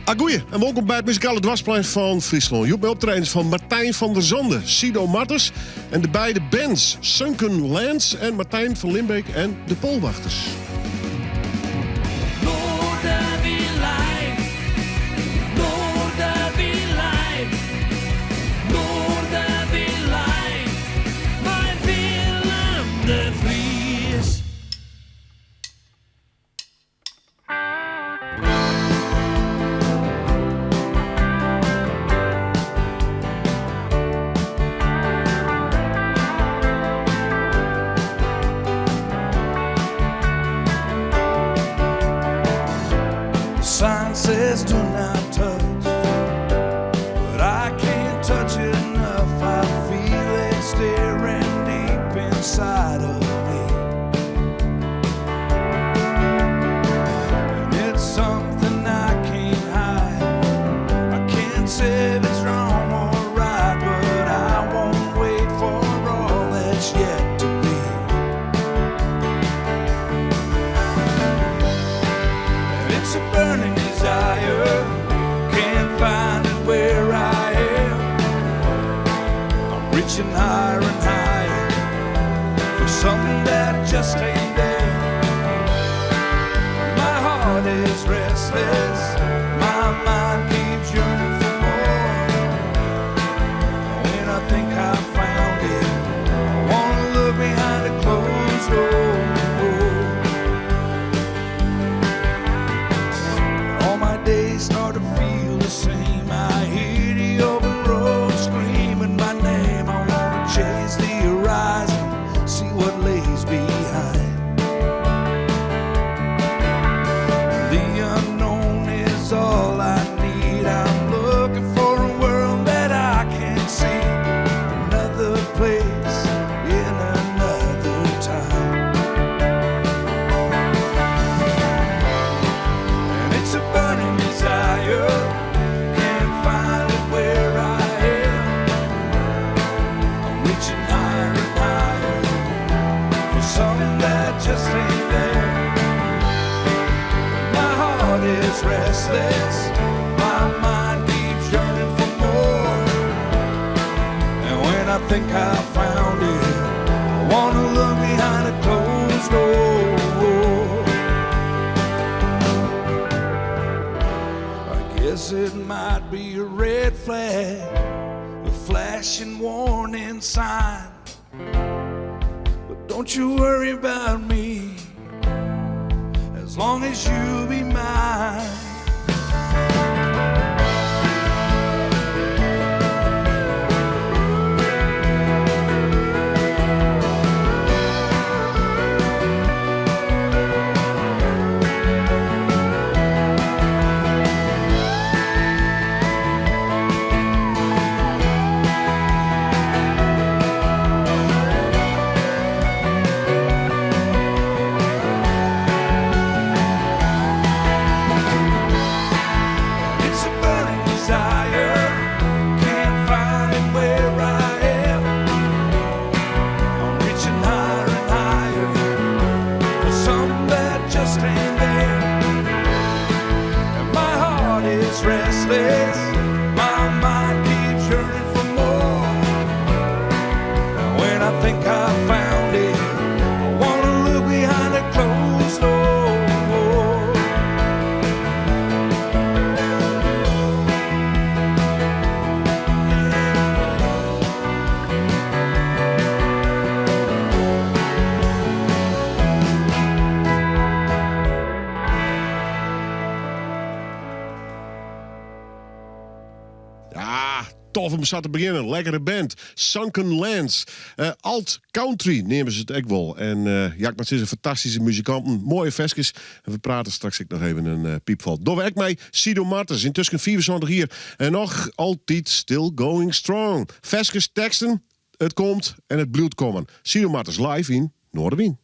Agoeie en wolkom by it muzikale dwarsplein fan Fryslân. Hjoed mei optredens fan Martijn van der Zande, Sido Martens en de beide bands Sunken Lands en Martijn van Limbeek en de Poolwachters. Noardewyn live, Noardewyn live, Noardewyn live, mei Willem de Vries. The sign says do not touch, but I can't touch enough. I feel it staring deep inside of me. And it's something I can't hide. I can't say if it's wrong or right, but I won't wait for all that's yet to be. And it's a burning desire, can't find it where I am. I'm reaching higher and higher for something that just ain't there. My heart is restless, my mind keeps yearning for more. When I think I found it, I wanna look behind a closed door. All my days start to feel the same. I hear the open road screaming my name. I wanna chase the horizon, see what lays behind. The unknown is all I need. I'm looking for a world that I can see. Another place in another time. And it's a burning desire. Can't find it where I am. I'm reaching higher and higher for something that just ain't there. My heart is restless. My mind keeps yearning for more. And when I think I found it, I wanna look behind a closed door. I guess it might be a red flag, a flashing warning sign. But don't you worry about me, as long as you be mine. It's a burning desire, can't find it where I am. I'm reaching higher and higher for something that just ain't there. And my heart is restless, my mind keeps yearning for more. And when I think I found it, I wanna look behind a closed door. Ja, tof om sa te begjinnen. Lekkere band. Sunken Lands. Alt Country neame se it ek wol. En ja, ik moat sizze, fantastyske muzikanten. Moaie ferskes. En we prate straks ek noch even in piipfol. Dogge we ek mei Sido Martens. Yntusken 75 jier. En noch altyd still going strong. Ferskes, teksten, it komt en it bliuwt kommen. Sido Martens live yn Noardewyn.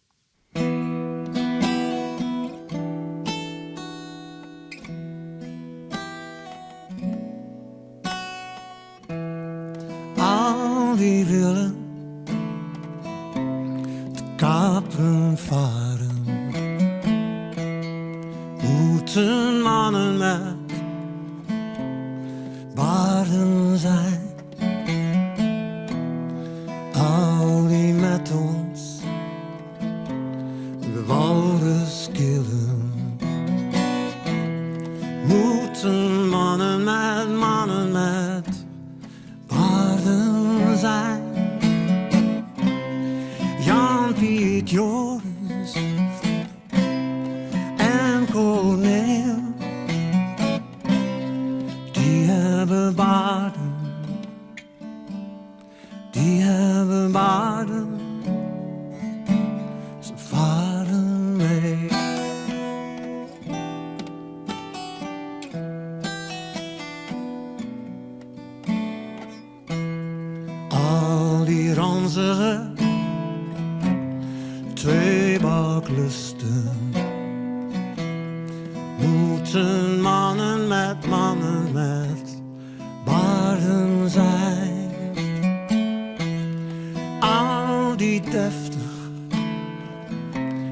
Al dy wille te kapen faren. Hoe't in mannen met Moeten mannen met mannen met baarden zijn. Jan Piet Joris en Corneel, die hebben baarden, die hebben baarden. Ze varen mee. Al die ranzige tweebaklusten moeten mannen met mannen met baarden zijn. Al die deftig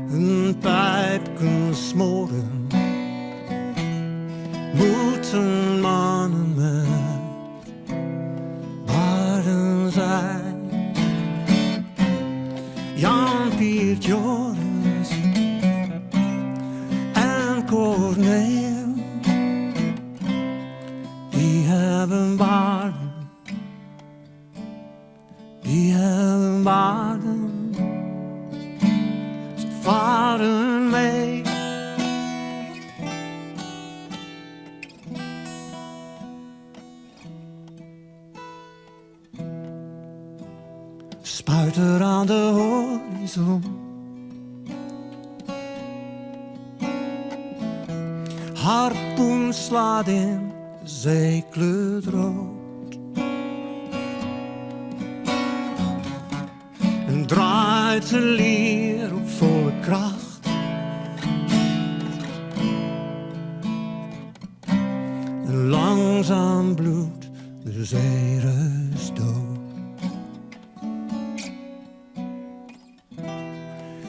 hun pijpken smoren moeten mannen met baarden zijn. Jan Piet Joris en Corneel, die hebben baarden, die hebben baarden. Ze varen mee. Spuiter aan de horizon. Harpoen slaat in, zee kleurt rood. En draait de lier op volle kracht. En langzaam bloedt de zeerust dood.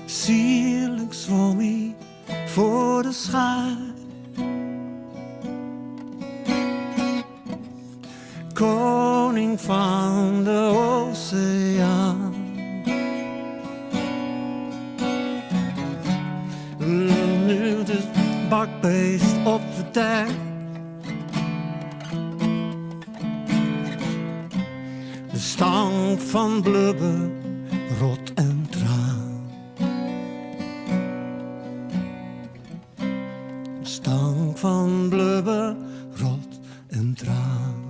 Sierlijk zwom hij voor de schaar. Koning van de oceaan. Nu de bakbeest op de dek. De stank van blubber, rot en traan. De stank van blubber, rot en traan.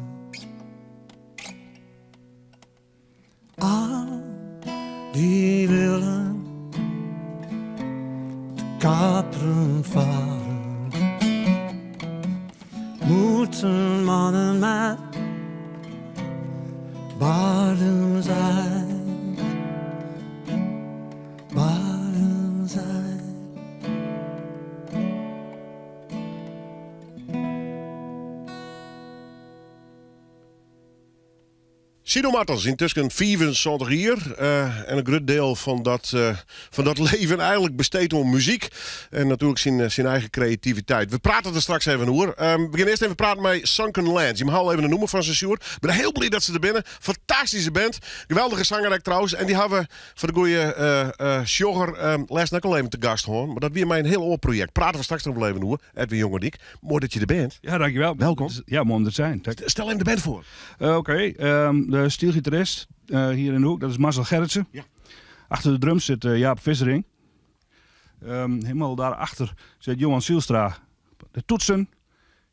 Al die willen de kaperen varen, moeten mannen met baarden zijn, baarden zijn. Sido Martens, yntusken 75 jier en in grut diel fan dat leven eigenlik besteed oan muzyk. En natuerlik syn eigen kreativiteit. We prate der straks even oer. We gean earst even praten mei Sunken Lands. Je hal even de nûmer fan se sjoerd. Ik bin hiel bliid dat se der binne. Fantastyske band. Geweldige sanger ek trouwens. En dy ha we foar de goede sjogger lêsten ek al even te gast hân. Mar dat wie mei in hiel oar projekt. Prate we straks noch wol even oer. Edwin Jongerdyk, moai dat je der bent. Ja, dankjewel. Welkom. Ja, moai om der te wêzen. Stel even de band foar. Oké, de steelgitarist hier in de hoek, dat is Marcel Gerritsen. Achter de drums zit Jaap Vissering. Helemaal daarachter zit Johan Zielstra, de toetsen.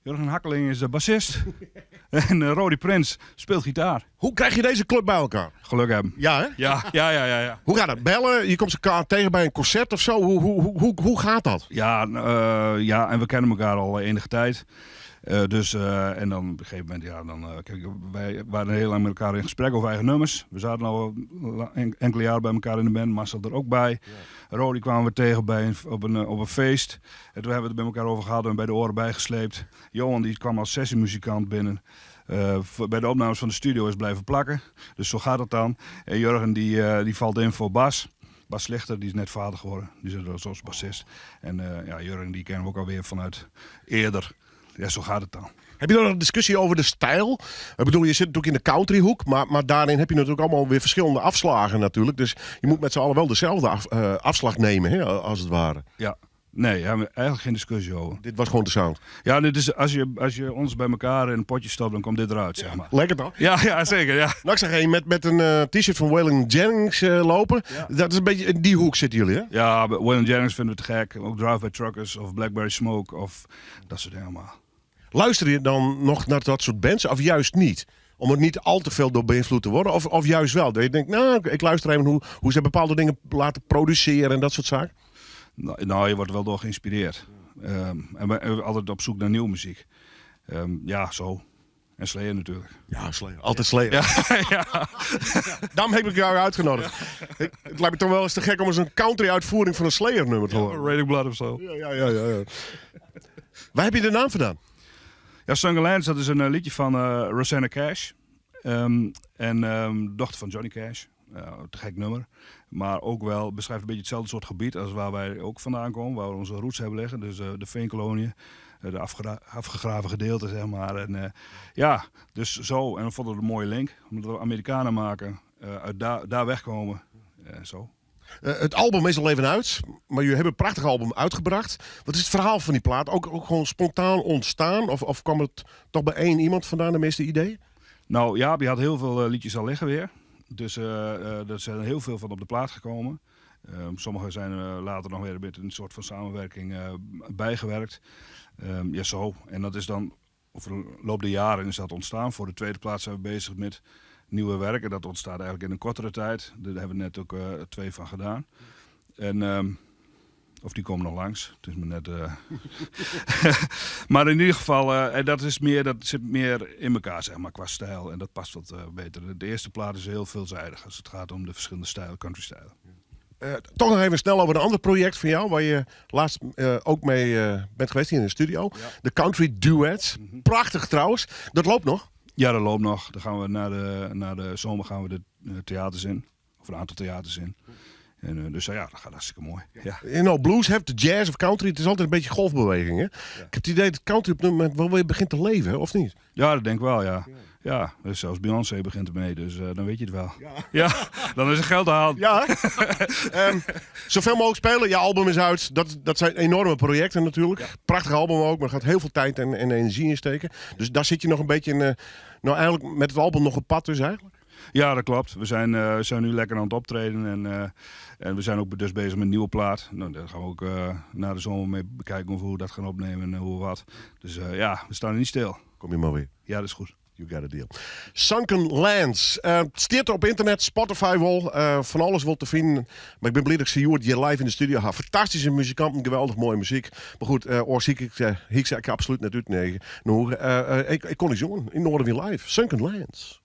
Jurgen Hakkeling is de bassist. En Rody Prins speelt gitaar. Hoe krijg je deze club bij elkaar? Geluk hebben. Ja, hè? Ja. Hoe gaat dat? Bellen? Je komt elkaar tegen bij een concert of zo? Hoe gaat dat? Ja, en we kennen elkaar al enige tijd. Dus en dan op een gegeven moment, ja, dan, kijk, wij waren heel lang met elkaar in gesprek over eigen nummers. We zaten al enkele jaren bij elkaar in de band, Marcel er ook bij. Rody kwamen we tegen op een feest. En toen hebben we het met elkaar over gehad en bij de oren bijgesleept. Johan die kwam als sessiemuzikant binnen. Bij de opnames van de studio is blijven plakken. Dus zo gaat het dan. En Jurgen die valt in voor Bas. Bas Slichter, die is net vader geworden. Die zit als bassist. En Jurgen die kennen we ook alweer vanuit eerder. Ja, zo gaat het dan. Heb je nog een discussie over de stijl? Ik bedoel, je zit natuurlijk in de countryhoek, maar daarin heb je natuurlijk allemaal weer verschillende afslagen natuurlijk. Dus je moet met z'n allen wel dezelfde afslag nemen, hè, als het ware. Ja. Nee, daar hebben we eigenlijk geen discussie over. Dit was gewoon de sound. Ja, dit is, als je ons bij elkaar in een potje stopt, dan komt dit eruit, zeg maar. Lekker toch? Ja, ja, zeker, ja. Nou, ik zag een met een t-shirt van Waylon Jennings lopen. Dat is een beetje in die hoek zitten jullie, hè? Ja, Waylon Jennings vinden we te gek. Ook Drive-By Truckers of Blackberry Smoke of dat soort dingen allemaal. Luister je dan nog naar dat soort bands of juist niet? Om het niet al te veel door beïnvloed te worden? Of juist wel? Dat je denkt, nou, ik luister even hoe ze bepaalde dingen laten produceren en dat soort zaken. Nou, je wordt er wel door geïnspireerd. En we zijn altijd op zoek naar nieuwe muziek. Ja, zo. En Slayer natuurlijk. Ja, Slayer. Altijd Slayer. Ja, ja. Daarom heb ik jou uitgenodigd. Het lijkt me toch wel eens te gek om eens een country-uitvoering van een Slayer-nummer te horen. Raining Blood of zo. Ja. Waar heb je de naam vandaan? Ja, Sunken Lands, dat is een liedje van Rosanna Cash. En dochter van Johnny Cash. Te gek nummer. Maar ook wel beschrijft een beetje hetzelfde soort gebied als waar wij ook vandaan komen. Waar we onze roots hebben liggen. Dus de veenkoloniën. De afgegraven gedeelte, zeg maar. En ja, dus zo. En we vonden het een mooie link. Omdat we Amerikanen maken. Uit daar wegkomen. Zo. Het album is al even uit. Maar jullie hebben een prachtig album uitgebracht. Wat is het verhaal van die plaat? Ook gewoon spontaan ontstaan? Of kwam het toch bij één iemand vandaan, de meeste ideeën? Nou ja, die had heel veel liedjes al liggen weer. Dus er zijn heel veel van op de plaat gekomen. Sommige zijn later nog weer met een soort van samenwerking bijgewerkt. Ja, zo. En dat is dan, over de loop der jaren is dat ontstaan. Voor de tweede plaat zijn we bezig met nieuwe werken. Dat ontstaat eigenlijk in een kortere tijd. Daar hebben we net ook 2 van gedaan. En of die komen nog langs. Het is me net. Maar in ieder geval, en dat is meer, dat zit meer in elkaar, zeg maar, qua stijl. En dat past wat beter. De eerste plaat is heel veelzijdig als het gaat om de verschillende stijlen, country stijlen. Toch nog even snel over een ander project van jou, waar je laatst ook mee bent geweest hier in de studio. De Country Duets. Prachtig trouwens. Dat loopt nog? Ja, dat loopt nog. Dan gaan we na de zomer gaan we de theaters in. Of een aantal theaters in. En dus ja, dat gaat hartstikke mooi. Ja. You know, blues hebt de jazz of country, het is altijd een beetje golfbeweging, hè? Ik heb het idee dat country op dit moment wel weer begint te leven, hè? Of niet? Ja, dat denk ik wel, ja. Ja, dus zelfs Beyoncé begint ermee, dus dan weet je het wel. Ja, dan is er geld te halen. Ja, hè? Zoveel mogelijk spelen, je album is uit. Dat zijn enorme projecten natuurlijk. Prachtig album ook, maar er gaat heel veel tijd en energie in steken. Dus daar zit je nog een beetje in, nou eigenlijk met het album nog op pad dus eigenlijk? Ja, dat klopt. We zijn nu lekker aan het optreden en we zijn ook dus bezig met een nieuwe plaat. Nou, daar gaan we ook na de zomer mee bekijken of hoe we dat gaan opnemen en hoe wat. Dus ja, we staan er niet stil. Kom je maar weer. Ja, dat is goed. You got a deal. Sunken Lands. Het staat op internet, Spotify wel. Van alles wel te vinden. Maar ik ben blij dat ik ze hier live in de studio heb. Fantastische muzikanten, geweldig mooie muziek. Maar goed, oorziek ik hier zei ik absoluut net uit. Nee. Nou, ik kon niet zongen in Noardewyn Live. Sunken Lands.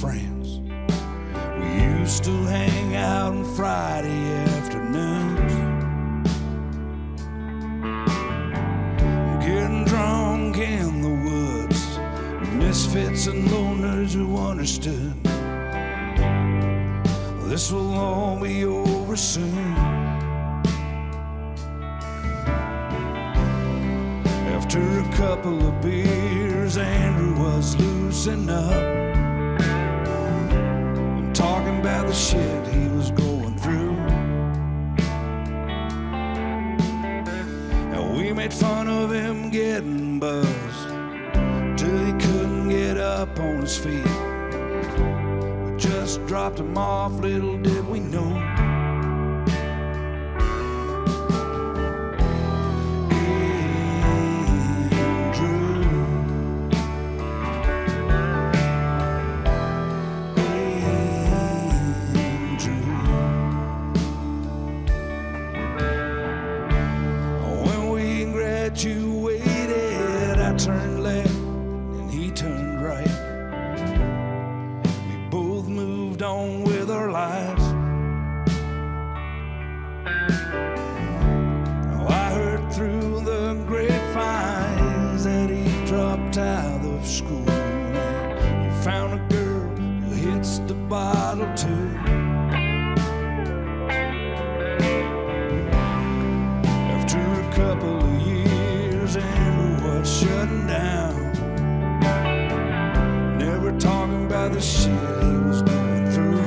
Friends. We used to hang out on Friday afternoons, getting drunk in the woods, misfits and loners who understood this will all be over soon. After a couple of beers, Andrew was loosening up and talking about the shit he was going through. And we made fun of him getting buzzed till he couldn't get up on his feet. We just dropped him off, little did we know. Andrew. Andrew. When we graduated, I turned left and he turned right. We both moved on with our lives. school. And you found a girl who hits the bottle too. After a couple of years, Andrew was shutting down. Never talking about the shit he was going through.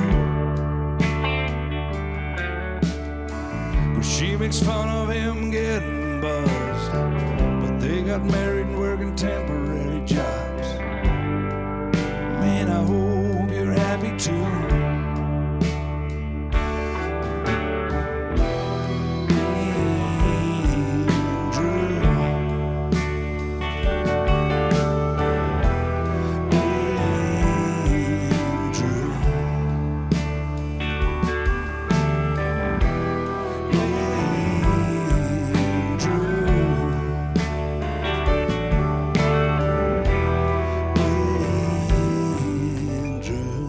But she makes fun of him getting buzzed. But they got married and working temporary jobs. Man, I hope you're happy too. Andrew. Andrew. Andrew. Andrew.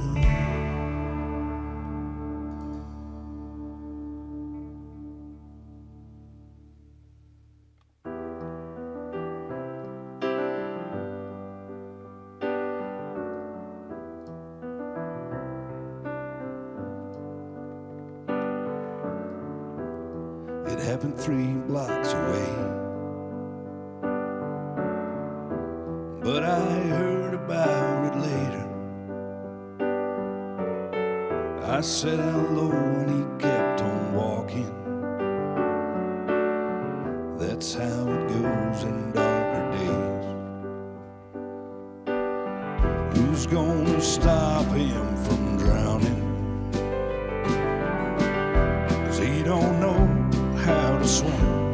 It happened 3 blocks away. But I heard about it later. I said hello and he kept on walking. That's how it goes in darker days. Who's gonna stop him from drowning? 'Cause he don't know how to swim.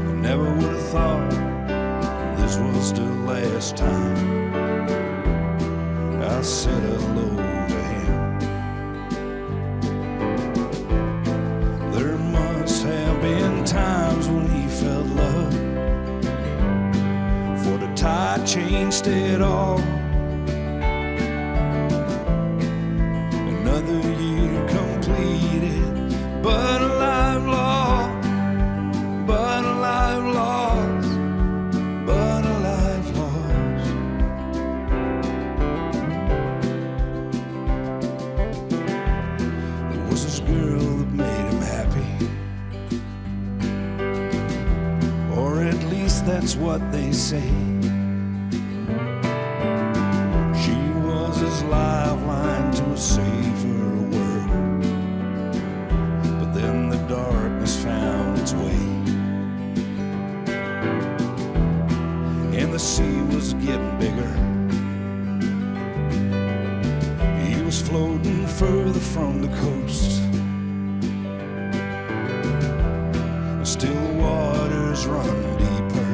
I never would have thought this was the last time I said hello to him. There must have been times when he felt love, for the tide changed it all. Another year completed, but a life lost, but a life lost, but a life lost. There was this girl that made him happy, or at least that's what they say. She was his lifeline to a safer world, but then the darkness found its way, and the sea was getting bigger. He was floating further from the coast. Still waters run deeper,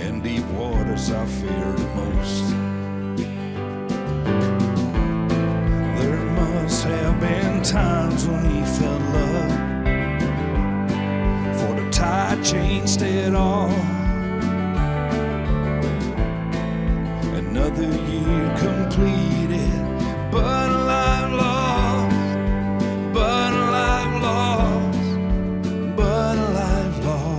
and deep waters I fear the most. There must have been times when he felt love, for the tide changed it all. Another year completed, but a life lost, but a life lost, but a life lost.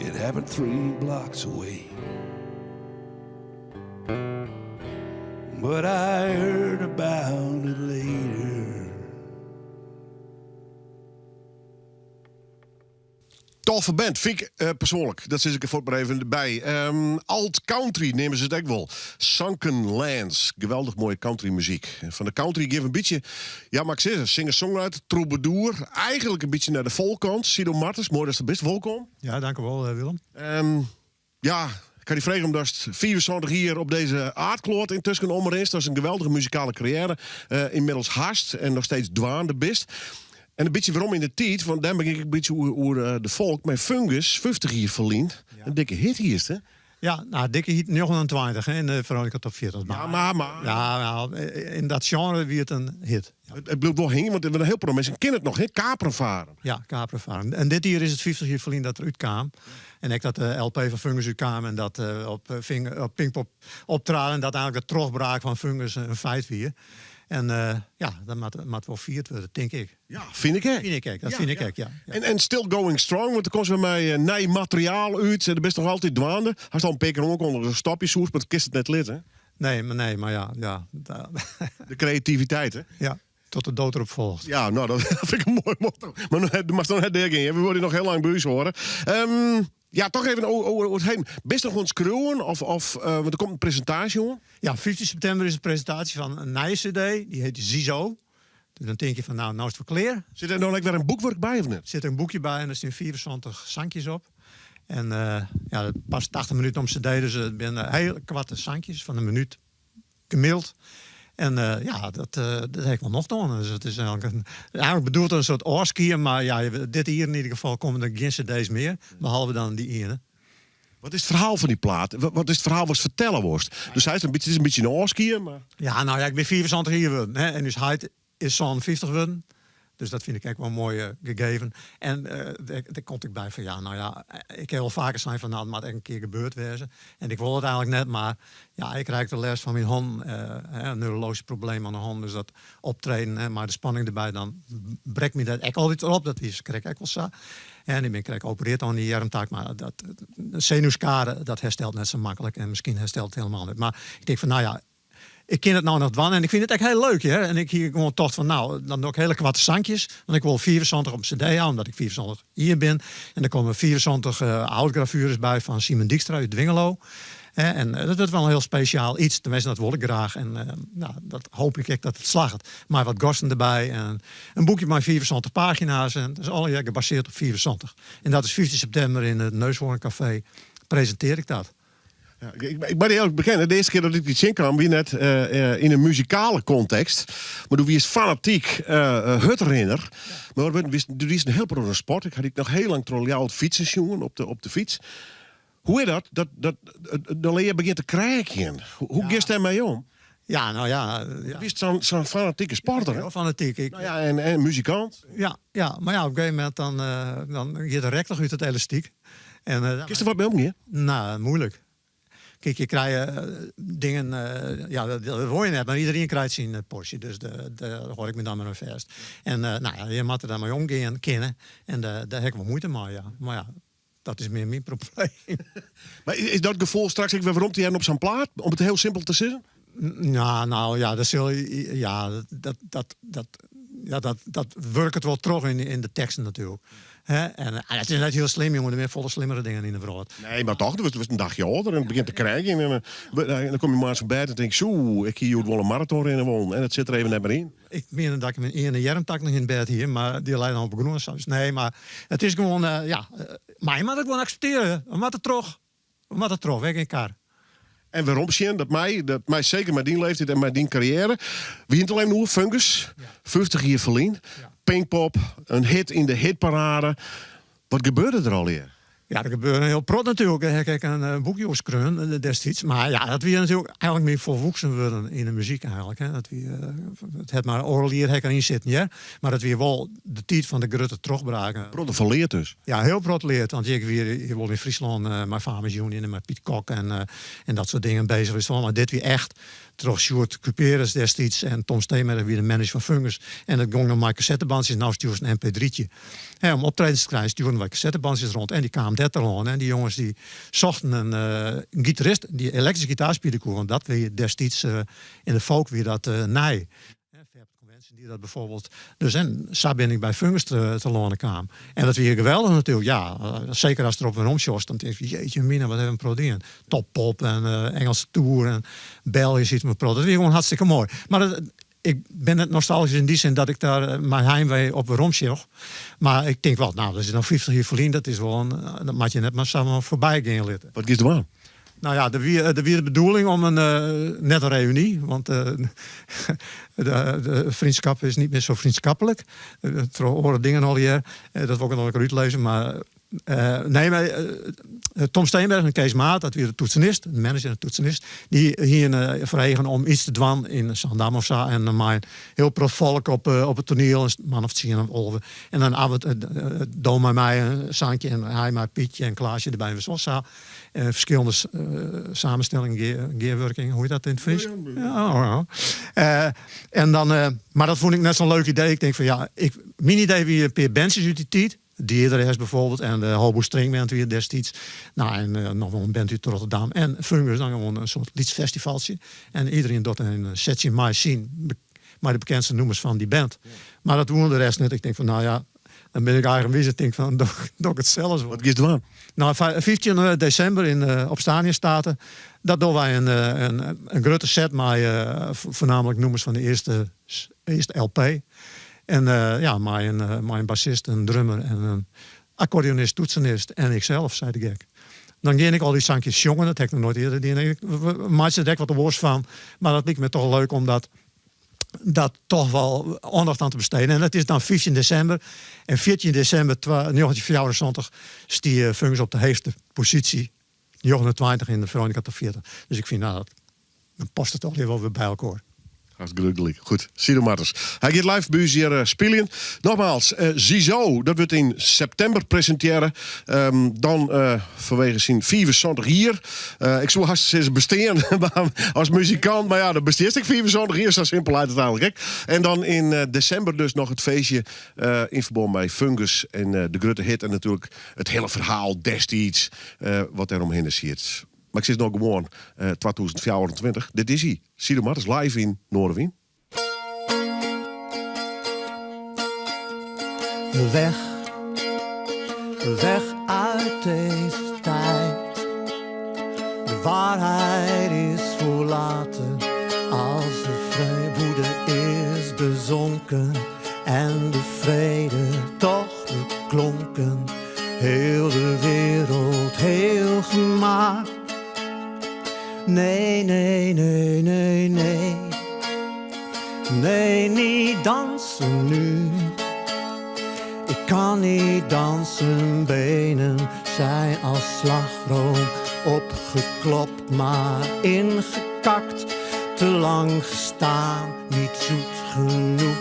It happened 3 blocks away, but I heard about it later. Toffe band, vind ik persoonlijk. Dat zit ik er voor maar even bij. Alt country nemen ze het ook wel. Sunken Lands. Geweldig mooie country muziek. En van de country geef een beetje... Ja, maar ik zeg het, singer-songwriter, troubadour. Eigenlijk een beetje naar de folkkant. Sido Martens, mooi dat ze best welkom. Ja, dank u wel, Willem. Ik kan die vragen omdat het 74 hier op deze aardkloot intussen om is. Dat is een geweldige muzikale carrière. Inmiddels haast en nog steeds dwaande bist. En in bytsje werom yn de tiid, want dêr begin ik in bytsje oer de folk mei Fungus, 50 jier ferlyn. In dikke hit hiest, hè? Ja, nou, dikke hit 29 hè, in de Veronica Top 40. Ja, mar, mar. Ja, nou, yn dat sjenre wie it in hit. Ja. It bliuwt wol hingjen, want in hiel protte minsken kenne it noch, hè? Kaperenvaren. Ja, Kaperenvaren. En dit jier is it 50 jier ferlyn dat er útkaam. En ek dat de LP fan Fungus útkaam en dat op, op Pinkpop optraden en dat eigentlik de trochbraak fan Fungus in feit wie. En ja, dat moat wol fierd wurde, tink ik. Ja, fyn ik ek. Fyn ik ek, dat fyn ik ek, ja. En still going strong, want der komt wer mei nij materiaal út. Do bist noch altyd dwaande. Hast al in pear kear oankondige datst stopje soest, mar kinst it net litte. Nee, mar nee, mar ja, ja. De kreativiteit, hè? Ja, tot de dood erop volgt. Ja, nou, dat fyn ik in moai motto. Mar do moatst noch net deagean, we wolle dy noch hiel lang by ús hâlde. Ja, toch even oer it heden. Bist noch oan it skriuwen? Of, want der komt in presintaasje oan. Ja, 15 septimber is de presintaasje fan in nije CD. Dy hjit Ziezo. Dus dan tink je fan, nou, nou is it wol klear. Sit der dan ek wer in boekwurk by of net? Sit der in boekje by en der stean 75 sankjes op. En ja, dat past 80 minuten om CD, dus it binne hiele koarte sankjes fan in minút gemiddeld. En ja, dat dat ha ik wol nocht oan. Dus it is eigentlik, in, eigentlik bedoeld in soart ôfskie, mar ja, dit jier yn ieder gefal komme der gjin CD's mear, behalve dan dy iene. Wat is it ferhaal fan dy plaat? Wat is it ferhaal watst fertelle wolst? Do seist in bytsje, it is in bytsje in ôfskie, mar. Ja, nou ja, ik bin 75 jier wurden, hè, en ús heit is 57 wurden. Dus dat fyn ik ek wol in moai gegeven. En dêr komt ek by fan ja, nou ja, ik ha wol faker sein fan nou, it moat ek in kear gebeurd wêze. En ik wol it eigentlik net, mar ja, ik krij de lêst fan myn hannen, hè, in neurologysk probleem oan de hannen. Dus dat optreden, hè, mei de spanning derby, dan brekt my dat ek altyd op. Dat wie krekt ek wol sa. En ik bin krekt operearre oan dy earmtak, mar dat senuwskade, dat herstelt net sa maklik en miskien herstelt it hielendal net. Mar ik tink fan, nou ja, ik kin it no noch dwaan en ik fyn it ek hiel leuk, hear. En ik hie gewoan tocht fan, nou, dan doch ik hiele koarte sankjes, want ik wol 75 op CD ha, omdat ik 75 jier bin. En der komme 75 houtgravueres by fan Simon Dykstra út Dwingeloo. En dat wurdt wol in hiel spesjaal iets, teminsten dat wol ik graach. En nou, dat hoopje ik ek dat it slagget. Mei wat gasten derby en in boekje mei 75 pagina's. En dat is allegear gebasearre op 75. En dat is 15 septimber yn it Neushoorn Café presintearje ik dat. Ja, ik moat earlik bekennen, de earste kear dat ik dy tsjinkaam wie net yn in muzikale kontekst. Mar doe wiest fanatyk hurdrinner. Mar doe wiest in hiel protte sport. Ik ha dy noch hiel lang troch Ljouwert fytsen sjoen op de fyts. Hoe is dat, dat, dat de lea begjint te kreakjen? Hoe giest dêrmei om? Ja, nou ja. ja. Bist sa'n sa'n fanatike sporter, hè? Hiel fanatyk. Ik, Nou ja, en muzikant. ja, ja, mar ja, op in gegeven momint dan, dan giet de rek toch út it elastyk. En, Kinst der wat mei omgean? Nou, moeilijk. Kijk, je krijgt dingen, ja, dat wol je net, mar iedereen krijt syn porsje, dus dêr hâld ik my dan mar oan fêst. En nou ja, je moatte dêrmei omgean kinne en dêr ha ik wol muoite mei, ja. Mar ja, dat is mear myn probleem. Mar is dat gefoel straks ek wer werom te hearren op sa'n plaat, om it hiel simpel te sizzen? Ja, nou ja, dat sil, ja, dat, dat, dat, ja, dat, dat wurket wol troch yn de teksten natuerlik. Hè? En it is net hiel slim, jonge, der binne folle slimmere dingen yn de wrâld. Nee, mar toch, do wurdst in dagje âlder en it begjint te kreakjen. En dan komme je moarns fan bêd en tink soe, ik hie hjoed wol in maraton rinne wollen en it sit der even net mear yn. Ik mien dat ik myn iene earmtak noch yn bêd hie, mar dy lei dan op 'e grûn. Dus nee, mar it is gewoan, ja, mar je moatte it gewoan akseptearje. We moatte troch. We moatte troch, wer gjin kar. En werom sjen, dat mei seker mei dyn leeftiid en mei dyn karriêre. We hiene it al even oer Fungus, 50 jier ferlyn. Pinkpop, in hit yn de hitparade. Wat gebeurde der allegear? Ja, der gebeurde in hiel prot natuerlik. Dêr ha ik ek in boekje oer skreaun destiids. Mar ja, dat wie natuerlik eigentlik myn folwoeksen wurden yn de muzyk eigentlik. Hè. Dat wie, it hat mar oardel jier ha ik deryn sitten, hear. Mar dat wie wol de tiid fan de grutte trochbraken. Protte fan leard dus? Ja, hiel prot leard. Want ik wie hjir wol yn Fryslân mei Farmers Union en mei Piet Kok en dat soart dingen bezich west. Mar dit wie echt Troch Sjoerd Cuperus destiids en Tom Steenberg wie de manager fan Fungus. En dat gong dan mei kassettebantsjes. No stjoerst in mp3'tje. Hè, om optredens te krijen stjoerden wy kassettebantsjes rond. En dy kamen dêr telâne. En dy jonges dy sochten in gitarist dy't elektryske gitaar spylje koe. Want dat wie destiids yn de folk wie dat nij. Die dat bijvoorbeeld. Dus en sa bin ik by Fungus telâne kaam. En dat wie geweldich natuerlik. Ja, seker ast derop werom sjochst, dan tinkst jeetje mina, wat ha we in prot dien. TopPop en Engelse Tour en België siet in prot. Dat wie gewoan hartstikke moai. Mar dat, ik bin net nostalgysk yn dy sin dat ik dêr mei heimwee op werom sjoch. Mar ik tink wel, nou, dat is no 50 jier ferlyn, dat is wol in, dat moat je net mar samar foarby gean litte. Wat giest dwaan? Nou ja, der wie, der wie de bedoeling om in, net in reüny, want de, de vriendschap is niet meer zo vriendschappelijk. Troch oare dingen allegear. Dat wol ik noch in kear útlizze, mar nee, mar Tom Steenberg en Kees Maat, dat wie de toetsenist, de manager en de toetsenist, dy hiene foar eagen om iets te dwaan yn Zaandam of sa. En mei in hiel protte folk op it toaniel, in man of tsien of 11. En dan af en do mei my in sankje en hy mei Pietje en Klaasje derby en sa. Ferskillende samenstellingen, gearwurking, hoe hjit dat yn it Frysk? Ja, ja. En dan, mar dat fûn ik net sa'n leuk idee. Ik tink fan ja, ik, myn idee wie in pear bandsjes út dy tiid. Dielders bijvoorbeeld en de Hobo String Band wie destiids. Nou, en noch wol in band út Rotterdam. En Fungus, dan gewoan in soart lyts festivaltsje. En iedereen docht in setsje mei syn, mei de bekendste nûmers fan dy band. Mar dat woene de rest net. Ik tink fan, nou ja, dan bin ik eigenwiis. Ik tink fan, doch ik it sels wol. Wat giest dwaan? Nou, 15 desimber yn, op Staniastate, dat dogge wy in grutte set mei foarnaamlik nûmers fan de earste LP. En ja, mei in bassist, in drummer en in akkordeonist, toetsenist en ikself, sei de gek. Dan gean ik al dy sankjes sjongen, dat ha ik noch noait earder dien. Ik meitsje der ek wat oars fan, mar dat liket my toch leuk om dat toch wol oandacht oan te besteden. En dat is dan 15 desimber. En 14 desimber 1974 stie Fungus op de heechste posysje, 29 yn de Veronica Top 40. Dus ik fyn, nou, dan past it allegear wol wer by elkoar. Hartstikke gelyk. Goed, Sido Martens. Hy giet live by ús hjir spyljen. Nogmaals, Ziezo, dat wurdt yn septimber presintearre. Dan fanwege syn 75 jier. Ik soe hast sizze bestean as muzikant, mar ja, dan bestiest ek 75 jier, sa simpel leit it eigenlik ek. En dan yn desimber dus noch it feestje yn ferbân mei Fungus en de grutte hit en natuerlik it hiele ferhaal destiids wat dêr omhinne siet. Mar ik sis no gewoan 2024, dit is hy, Sido Martens live yn Noardewyn. Weg, weg uit deze tijd. De waarheid is voor later als de woede is bezonken en de vrede toch beklonken. Heel de wereld heel gemaakt. Nee, nee, nee, nee, nee. Nee, niet dansen nu. Ik kan niet dansen, benen zijn als slagroom opgeklopt, maar ingekakt. Te lang gestaan, niet zoet genoeg.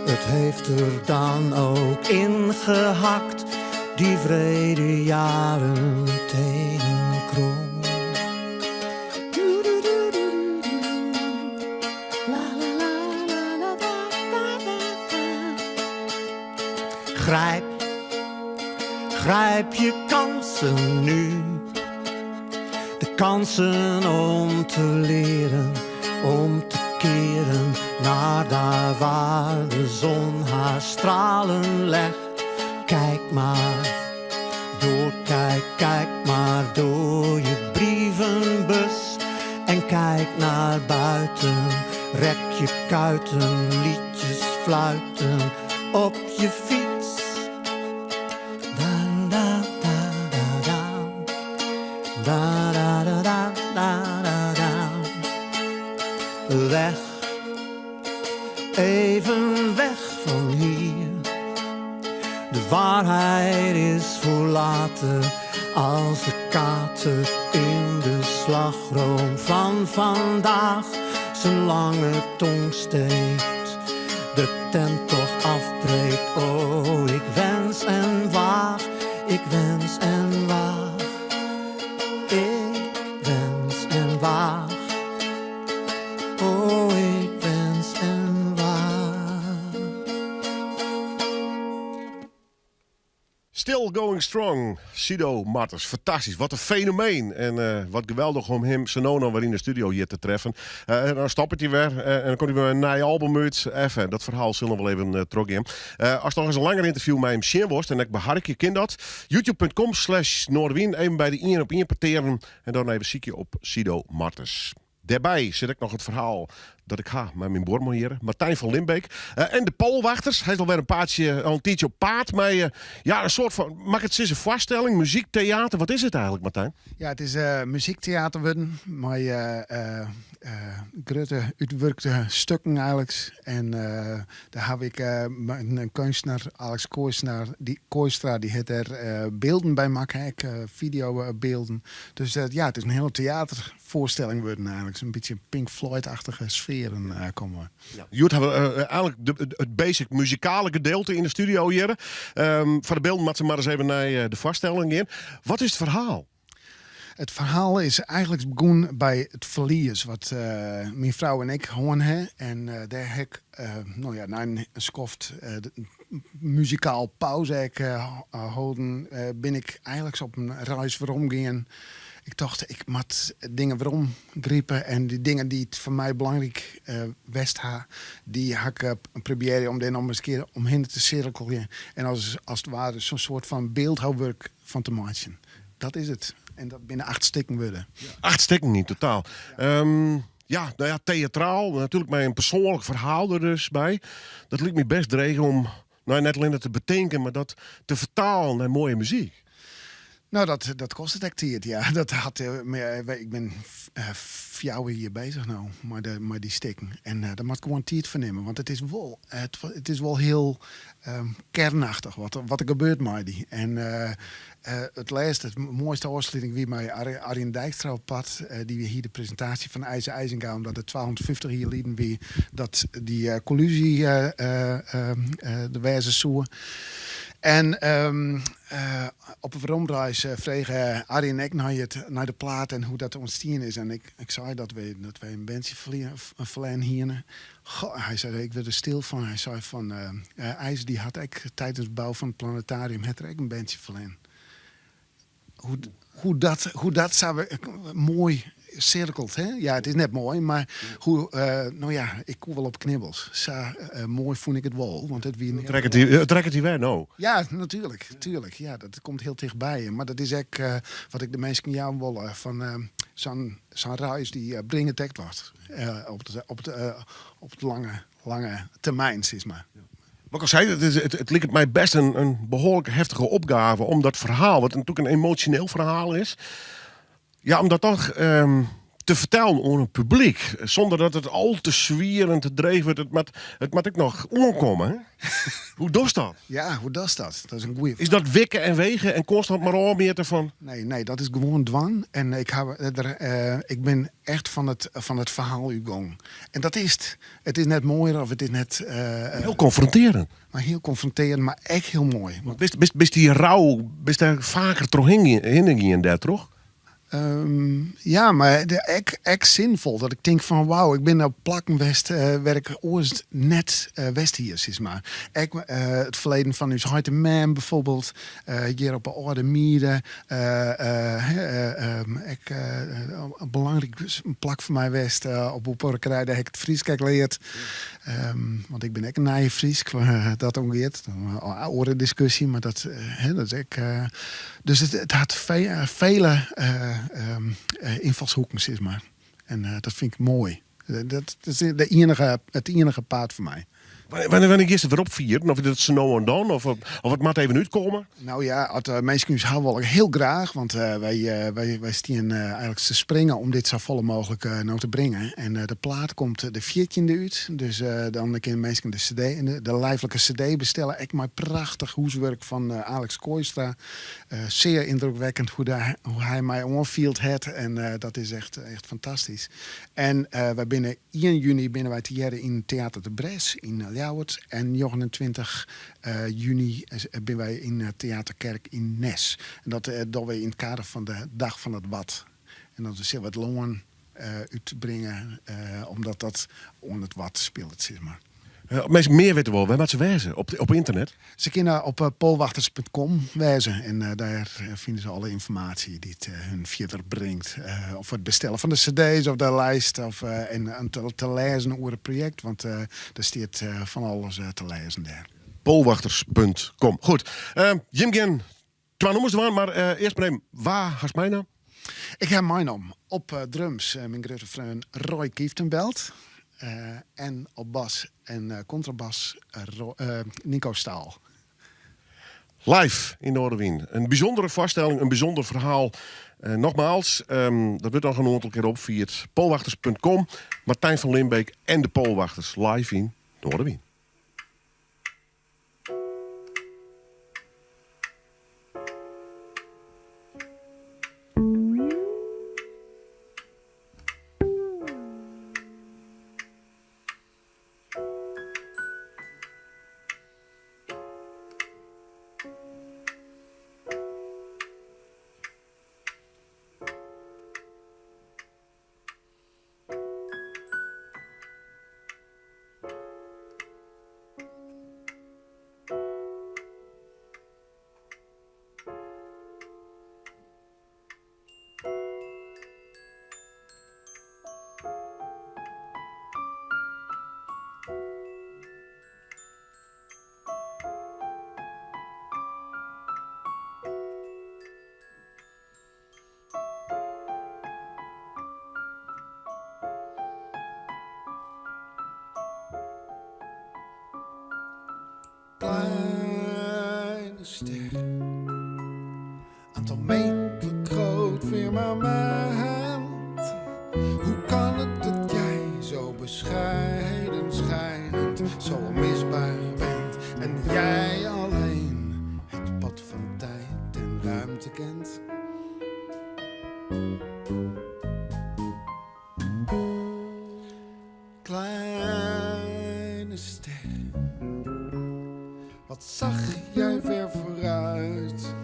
Het heeft er dan ook ingehakt, die wrede jaren tenenkrom. Grijp, grijp je kansen nu. De kansen om te leren, om te keren naar daar waar de zon haar stralen legt. Kijk maar door, kijk, kijk maar door je brievenbus en kijk naar buiten. Rek je kuiten, liedjes fluiten op je fiets. Da, da, da, da, da. Da, da, da, da, da, da, da. Weg, even weg van hier. De waarheid is voor later als de kater in de slagroom van vandaag zijn lange tong steekt, de tent toch afbreekt. Oh, ik wens en waag, ik wens en waag, ik wens en waag. Oh, ik wens en waag. Still going strong, Sido Martens. Fantastysk, wat in fenomeen. En wat geweldich om him sa no en dan wer yn de studio hjir te treffen. En dan stoppet hy wer en dan komt hy wer in nij album út. Even, dat ferhaal sil noch wol even trochgean. Ast noch ris in langer ynterview mei him sjen wolst en ek beharkje kin dat. Youtube.com/Noardewyn. Even by de ien op ien petearen en dan even sykje op Sido Martens. Dêrby sit ek noch it ferhaal. Dat ik ha mei myn buorman hjir, Martijn van Limbeek. En de Poalwachters. Hy is alwer in paadsje, al in tiidsje op paad mei ja, in soart fan, mag ik it sizze, foarstelling, muzykteater. Wat is it eigenlik, Martijn? Ja, it is muzykteater wurden mei grutte útwurkte stukken eigenlik. En dêr haw ik in keunstner, Alex Kooistra, dy, Kooistra, dy hat dêr bylden by makke, ek fideobylden. Dus ja, it is in hiele teaterfoarstelling wurden eigenlik. In bytsje Pink Floyd-achtige sfearen komme. Hjoed ha we eigenlik it basic muzikale gedeelte yn de studio hjir. Foar de bylden moatte se mar ris even nei de foarstelling gean. Wat is it ferhaal? It ferhaal is eigenlik begûn by it ferlies wat myn frou en ik hân ha. En dêr ha ik, no ja, nei in skoft muzikaal pauze ek holden, bin ik eigenlik op in reis werom gien. Ik tocht, ik moat dingen werom gripe en dy dingen dy't foar my belangryk west ha, dy ha ik probearre om dêr noch ris in kear omhinne te sirkeljen en as it ware sa'n soart fan byldhouwurk fan te meitsjen. Dat is it. En dat binne acht stikken wurden. Acht stikken yn totaal. Ja, no ja, teatraal, natuerlik mei in persoanlik ferhaal der dus by. Dat liket my best dreech om no net allinne te betinken, mar dat te fertalen nei moaie muzyk. No, dat kostet ek tiid, ja. Dat hat, ik bin fjouwer jier beuzich no mei dy stikken. En dêr moat gewoan tiid foar nimme, want it is wol, it is wol hiel kernachtich wat der gebeurt mei dy. En it lêste, it moaiste ôfsluting wie mei Arjen Dijkstra op pad. Dy hie de presintaasje fan Eise Eisinga, omdat it 250 jier liden wie dat dy kollusie der wêze soe. En op 'e weromreis frege Arjen ek nei it, nei de plaat en hoe't dat ûntstien is. En ik, ik sei dat wy, dat wy in bandsje ferlern hiene. Goh, hy sei, ik wurd der stil fan. Hy sei fan, Eise dy hat ek tidens de bou fan it planetarium hat er ek in bandsje ferlern. Hoe, hoe dat, hoe dat sa moai sirkelt, hè? Ja, it is net moai, mar hoe, no ja, ik koe wol op knibbels. Sa moai fûn ik it wol, want it wie. It rekket dy wer no? Ja, natuerlik, tuerlik. Ja, dat komt hiel tichtby. Mar dat is ek wat ik de minsken jaan wol, fan sa'n sa'n reis dy bringt ek wat op it, op it, op it lange, lange termyn, sis mar. Wat ik al sei, it liket my best in behoarlik heftige opgave om dat ferhaal, wat natuerlik in emosjoneel ferhaal is, ja, om dat toch te fertellen oan in publyk, sûnder dat it al te swier en te dreech wurdt. It moat ek noch oankomme. Hè? Hoe dochst dat? Ja, hoe dochst dat? Dat is in goede Is dat wikke en wege en konstant mar ôfmjitte fan? Nee, nee, dat is gewoan dwaan. En ik, ha, der, ik bin echt fan it ferhaal útgong. En dat is it. It is net moaier of it is net. Hiel konfrontearjend. Mar hiel konfrontearjend, mar ek hiel moai. Want bist dy rou, bist dêr faker trochhinne gien dêrtroch? Ja, mar ek, ek sinfol. Dat ik tink fan wauw, ik bin op plakken west wêr't ik oars net west hie, sis mar. Ek it ferleden fan ús heit en mem bijvoorbeeld. Hjir op de âlde miede. Ek in belangryk plak foar my west op boerderij, dêr ha ik it Frysk ek leard. Want ik bin ek in nije Frysk, wat dat oangiet. In oare diskusje, mar dat, dat is ek. Dus it hat fele ynfalshoeken, sis mar. En dat fyn ik moai. Dat is de iennige, it iennige paad foar my. Wannear giest it wer opfieren? Of is dat sa no en dan? Of it moat even útkomme? No ja, as minsken ús ha wolle, hiel graach. Want wy stean eigenlik te springen om dit safolle mooglik no te bringen. En de plaat komt de fjirtjinde út. Dus dan kinne minsken de cd, de lyflike cd bestelle. Ek mei prachtich hûswurk fan Alex Kooistra. Sear yndrukwekkend hoe hy my oanfield hat. En dat is echt, echt fantastysk. En wy binne ien juny binne wy te hearren yn Theater de Bres yn Ljouwert. En 29 juny binne wy yn Theaterkerk yn Nes. En dat dogge wy yn it kader fan de Dag van het Wad. En dan sille we it lân útbringe, omdat dat oan it Wad spilet, sis mar. As minsken mear witte wolle, wêr moatte se wêze? Op ynternet? Se kinne op poalwachters.com wêze en dêr fine se alle ynformaasje dy't hun fierder bringt. Of it bestellen fan de cd's of de lijst of en te lêzen oer it projekt, want der stiet fan alles te lêzen dêr. Poalwachters.com. Goed. Jim gean twa nûmers dwaan, mar earst mar even, wa hast meinaam? Ik ha meinaam op drums myn grutte freon Roy Kieftenbeld. En op bas en kontrabas Nico Staal. Live yn Noardewyn. In bysûndere foarstelling, in bysûnder ferhaal. Nogmaals, dat wurdt noch in oantal kear opfierd. Poalwachters.com, Martijn van Limbeek en de Poalwachters live yn Noardewyn. Kleine ster, aantal groot firmament. Hoe kan het dat jij zo bescheiden schijnend, zo onmisbaar bent en jij alleen het pad van tijd en ruimte kent? Kleine ster, wat zag jij ver vooruit?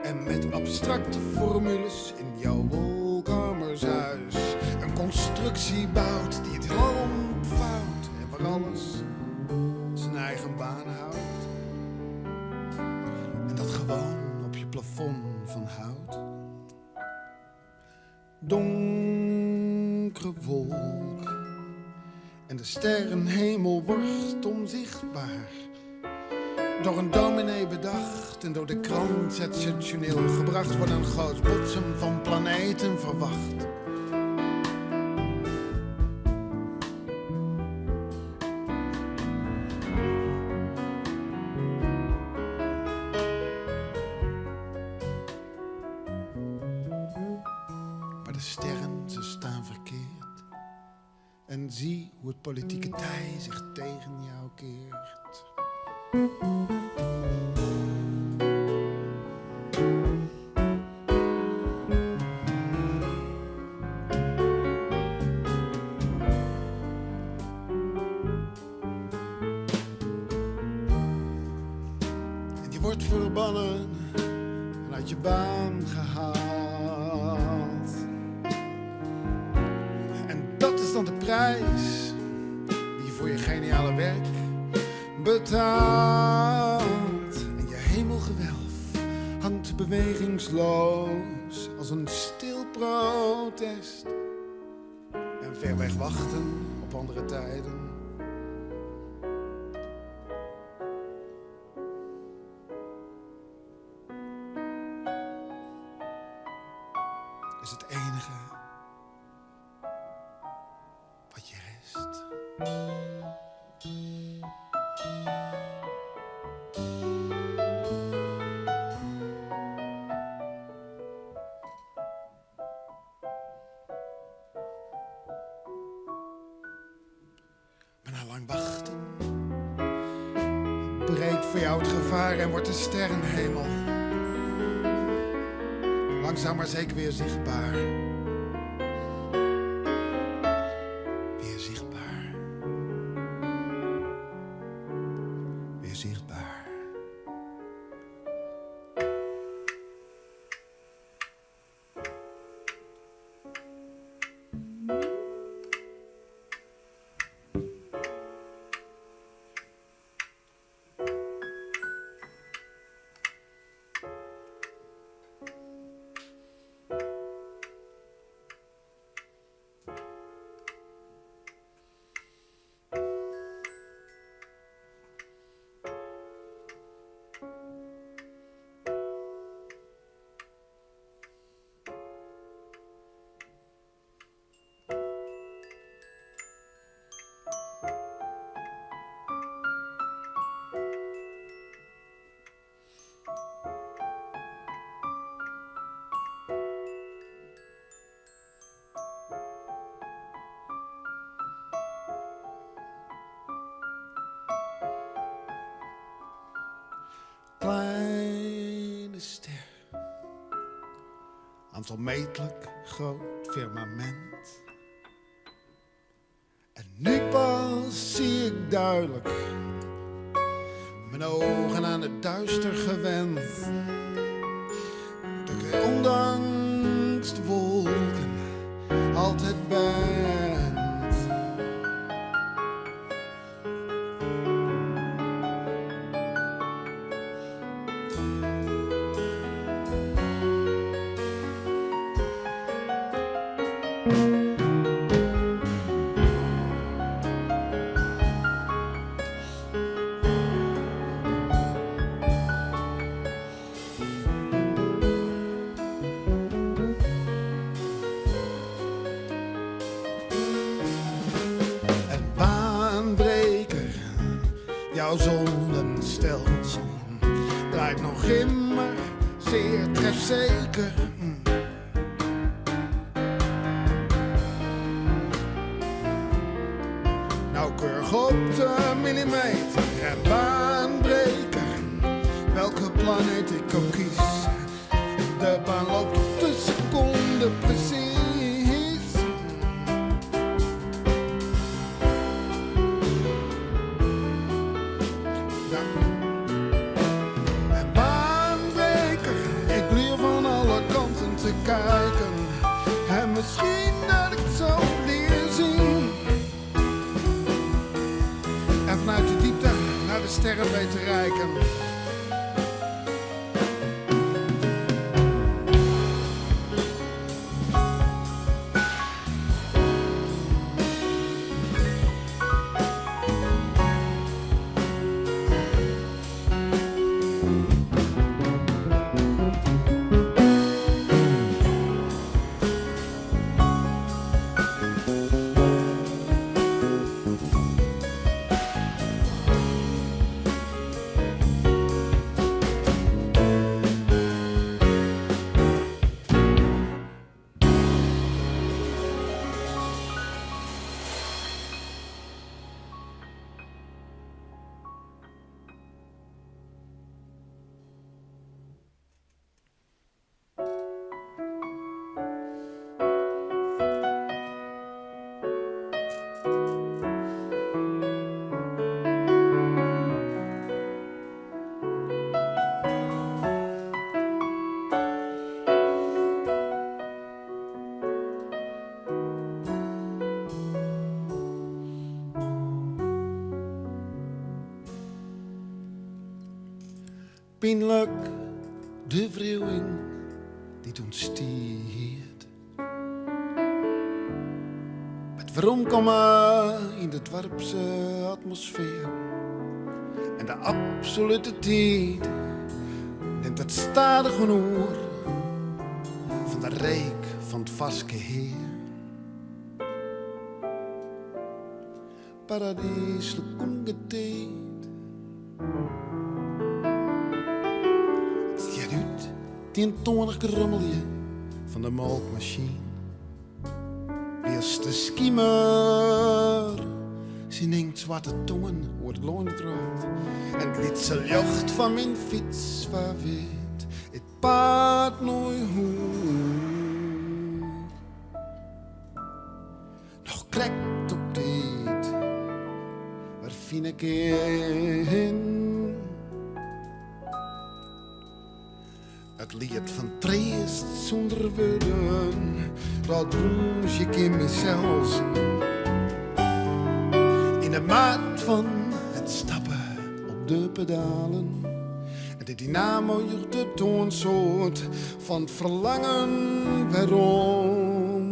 En met abstracte formules in jouw wolkammershuis een constructie bouwt die het heelal ontvouwt en waar alles zijn eigen baan houdt. En dat gewoon op je plafond van hout. Donkere wolk en de sterrenhemel wordt onzichtbaar. Door een dominee bedacht en door de krant sensationeel gebracht wordt een groot botsen van planeten verwacht. Maar de sterren, ze staan verkeerd. En zie hoe het politieke tij zich tegen jou keert. En je wordt verbannen en uit je baan gehaald. En dat is dan de prijs die je voor je geniale werk betaalt. En je hemelgewelf hangt bewegingsloos als een stil protest. En ver weg wachten op andere tijden. Is het enige wat je rest. Maar na lang wachten breekt voor jou het gevaar en wordt de sterrenhemel langzaam maar zeker weer zichtbaar. Weer zichtbaar. Weer zichtbaar. Kleine ster, aan 't onmetelijk groot firmament. En nu pas zie ik duidelijk, mijn ogen aan het duister gewend. Dat ik er ondanks de wolken altijd ben. En baanbreker, jouw zonnestelsel draait nog immer zeer trefzeker. Nauwkeurig op de millimeter en baanbreker, welke planeet ik ook kies. De baan loopt op de seconde precies. Ja. En baanbreker, ik leer van alle kanten te kijken. En misschien dat ik zo leer zien. En vanuit de diepte naar de sterren weet te reiken. Pynlik de wriuwing dy't ûntstiet. It weromkommen yn de doarpse atmosfear en de absolute tiid nimt it stadichoan oer fan de reek fan it farske hea. Paradyslik ûngetiid. It stjert út it ientoanich gerommeljen fan de molkmasine. Wylst de skimer syn inktswarte tongen oer it lân útrôlet en it lytse ljocht fan myn fyts ferwit it paad nei hûs. Noch krekt op tiid wer fine kin. It liet fan treast sûnder wurden, dat brûns ik yn mysels. Yn de maat fan it stappen op de pedalen. En de dynamo joech de toansoart fan 't ferlangen werom.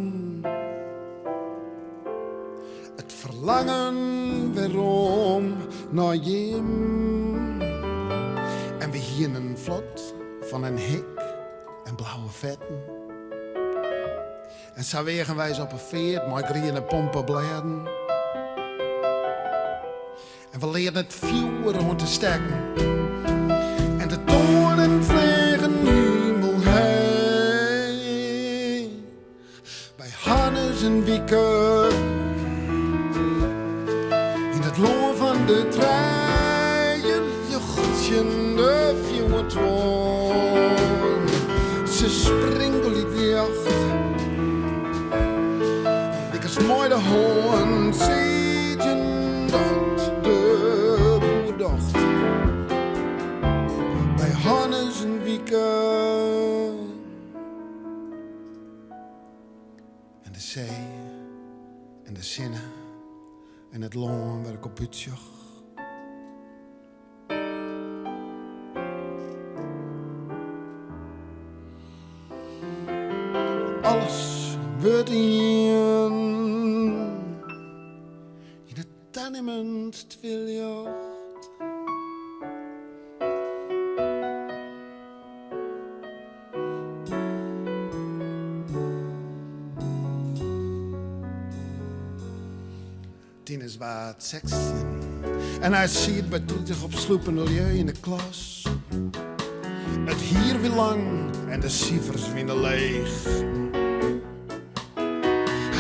It ferlangen werom nei jim. En we hienen in flot fan in hik en blauwe fetten. En sa weagen wy se op 'e feart mei griene pompeblêden. En we learden it fjoer oan te stekken. En de toanen fleagen himelheech. By Hannes en Wieke. Yn it lân fan de trijen ljochtsjende fjoeren. fjoertuorren. Se sprinkelje it ljocht lykas mei de hân sizzen dat de boer docht. By Hannes en Wieke en de see en de sinne en it lân wêr ik op útsjoch. Alles wurdt ien yn it tanimmend twiljocht. Tinus waard 16 en hy siet by 30 op slûpende lju yn de klas. It hier wie lang en de sifers wiene leech.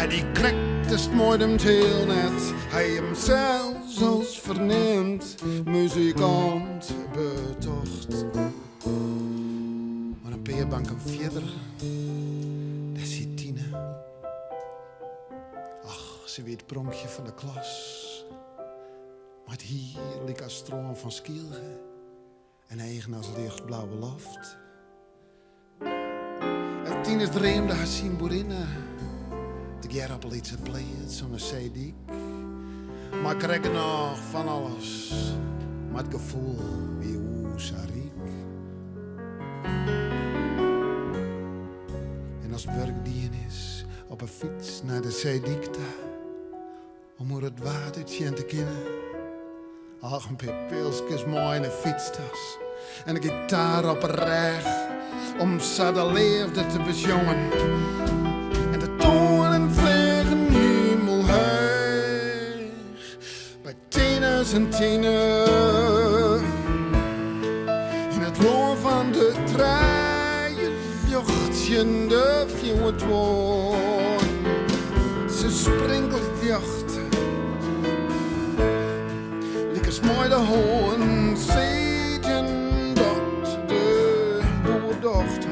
Hy die krekt as it heel net, hy himsels as ferneamd muzikant betocht. Mar in pear banken fierder, dêr siet Tine. Ach, se wie it pronkje fan de klas. Mei it hier lykas strân fan Skylge en eagen as ljochtblauwe loft. En Tinus dreamde har syn boerinne tegearre op in lytse pleats oan de seedyk. Mei krekt genôch fan alles, mar it gefoel wie o sa ryk. En as it wurk dien is, op 'e fyts nei de seedyk ta, om oer it Waad útsjen te kinnen. Ach, in pear pilskes mei yn 'e fytstas en in gitaar op 'e rêch om sa de leafde te besjongen. En de toanen fleagen himelheech by Tinus en Tine yn it lân fan de trije ljochtsjende fjoertuorren. Se sprinkelt it ljocht lykas mei de hân sizzen dat de boer docht.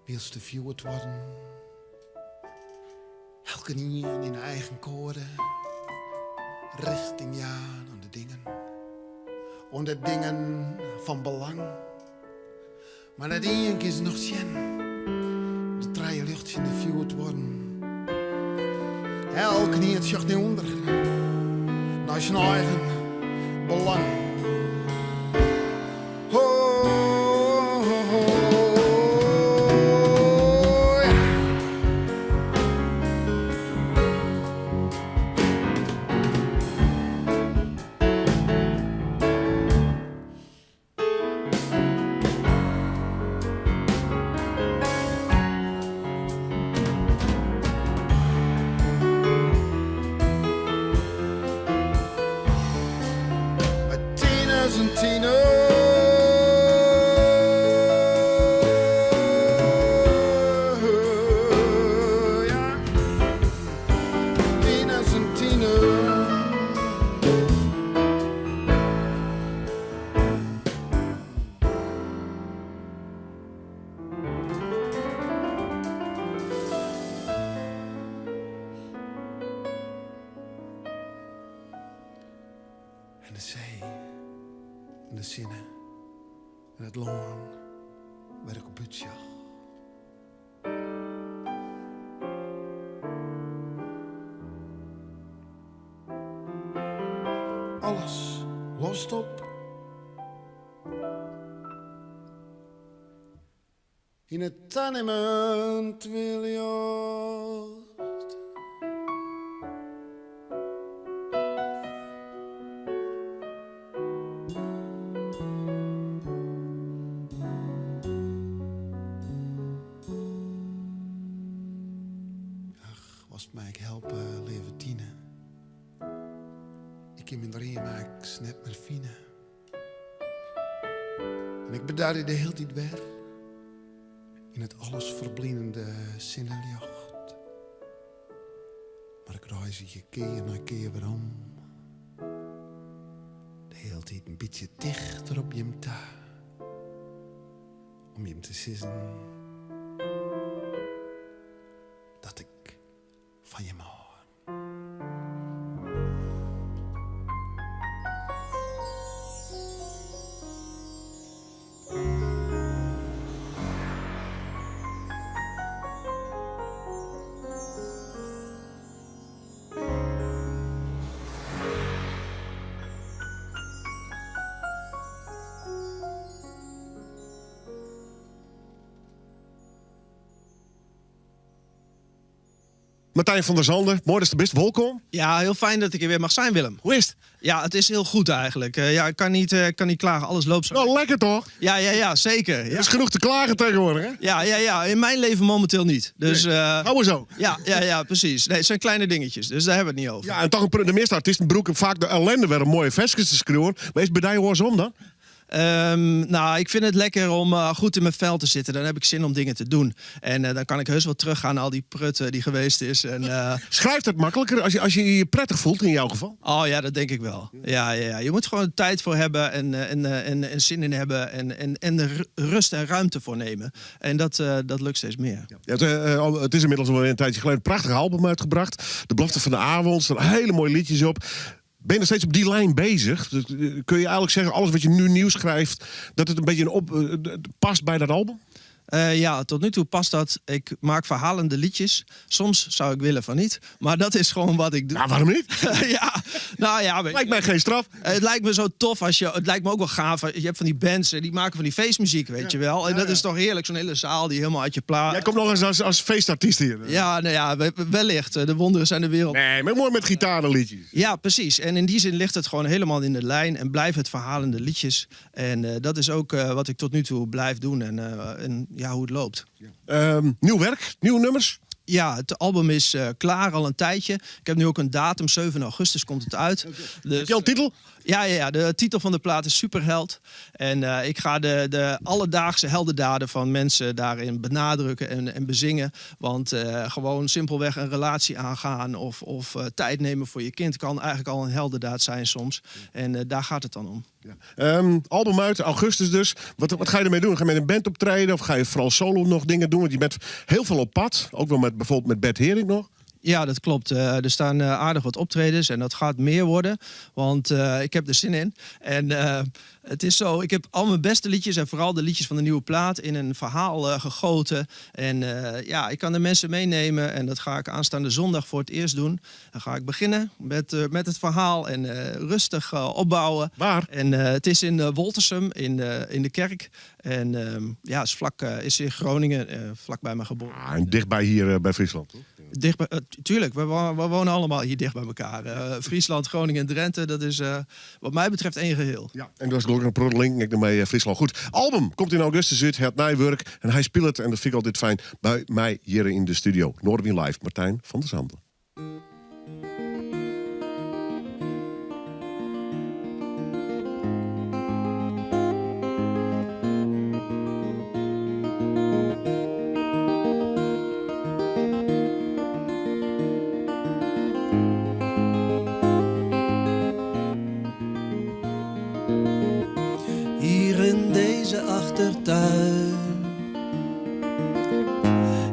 Wylst de fjoertuorren elkenien yn eigen koade richting jaan oan de dingen, oan de dingen fan belang. Mar net ien kin se noch sjen, de trije ljochtsjende fjoertuorren. Elkenien sjocht nei ûnder, nei syn eigen belang. Ho, ho, ho, ja. By Tinus en Tine. Ja. Tinus en Tine. En de see en de sinne en it lân wêr ik op útsjoch. Alles lost op. Yn it tanimmend twiljocht. Ach, wolst my ek helpe, leave Tine? Ik kin myn dream eins net mear fine. En ik bedarje de hiele tiid wer. Yn it allesferblinende sinneljocht. Mar ik reizgje kear nei kear werom. De hiele tiid in bytsje tichter op jim ta. Om jim te sizzen dat ik fan jim hâld. Martijn van der Zande, moai datst der bist. Wolkom. Ja, heel fijn dat ik hier weer mag zijn, Willem. Hoe is het? Ja, het is heel goed eigenlijk. Ja, ik kan niet klagen. Alles loopt zo. Nou, lekker toch? Ja, ja, ja, zeker. Er Ja. is genoeg te klagen tegenwoordig, hè? Ja, ja, ja, in mijn leven momenteel niet. Dus, Nee. Hou maar zo. Ja, ja, ja, precies. Nee, het zijn kleine dingetjes, dus daar hebben we het niet over. Ja, en toch de meeste artiesten broeken vaak de ellende weer om mooie versjes te schreeuwen. Maar is het bij jou andersom dan? Ik vind het lekker om goed in mijn vel te zitten. Dan heb ik zin om dingen te doen. En dan kan ik heus wel teruggaan naar al die prutten die geweest is. En Schrijft het makkelijker als je je prettig voelt in jouw geval? Oh ja, dat denk ik wel. Ja, ja, ja. Je moet gewoon tijd voor hebben en zin in hebben. En er rust en ruimte voor nemen. En dat lukt steeds meer. Ja, het is inmiddels alweer een tijdje geleden een prachtig album uitgebracht. De Belofte van de Avond. Er staan hele mooie liedjes op. Ben je nog steeds op die lijn bezig? Dus kun je eigenlijk zeggen, alles wat je nu nieuw schrijft, dat het een beetje past bij dat album? Ja, tot nu toe past dat. Ik maak verhalende liedjes. Soms zou ik willen van niet, maar dat is gewoon wat ik doe. Nou, waarom niet? Ja, nou ja, weet je. Lijkt mij geen straf. Het lijkt me zo tof als je... Het lijkt me ook wel gaaf. Je hebt van die bands, die maken van die feestmuziek, weet je wel. En dat is toch heerlijk, zo'n hele zaal die helemaal uit je plaat. Jij komt nog eens als feestartiest hier. Ja, nou ja, wellicht. De wonderen zijn de wereld. Nee, maar mooi met gitarenliedjes. Ja, precies. En in die zin ligt het gewoon helemaal in de lijn en blijven het verhalende liedjes. En dat is ook wat ik tot nu toe blijf doen en hoe het loopt. Nieuw werk, nieuwe nummers? Ja, het album is klaar al een tijdje. Ik heb nu ook een datum, 7 augustus komt het uit. Heb je al titel? Ja, ja, ja, de titel van de plaat is Superheld. En ik ga de alledaagse heldendaden van mensen daarin benadrukken en bezingen. Want gewoon simpelweg een relatie aangaan of tijd nemen voor je kind kan eigenlijk al een heldendaad zijn soms. En daar gaat het dan om. Ja. Album uit, augustus dus. Wat ga je ermee doen? Ga je met een band optreden of ga je vooral solo nog dingen doen? Want je bent heel veel op pad. Ook wel bijvoorbeeld met Bert Heerink nog. Ja, dat klopt. Er staan aardig wat optredens en dat gaat meer worden. Want ik heb er zin in. En het is zo, ik heb al mijn beste liedjes en vooral de liedjes van de nieuwe plaat in een verhaal gegoten. En ik kan de mensen meenemen en dat ga ik aanstaande zondag voor het eerst doen. Dan ga ik beginnen met het verhaal en rustig opbouwen. Waar? En het is in Woltersum, in de kerk. En ja, is vlak is in Groningen, vlak bij me geboren. Ah, en dichtbij hier bij Friesland, toch? Dichtbij tuurlijk, we wonen allemaal hier dicht bij elkaar. Friesland, Groningen en Drenthe, dat is wat mij betreft één geheel. Ja, en dat is gelukkig een prottelink, link ik ermee Friesland. Goed, album komt in augustus uit, het Nijwerk. En hij speelt het, en dat vind ik altijd fijn, bij mij hier in de studio. Noardewyn Live, Martijn van der Zande. Hier in deze achtertuin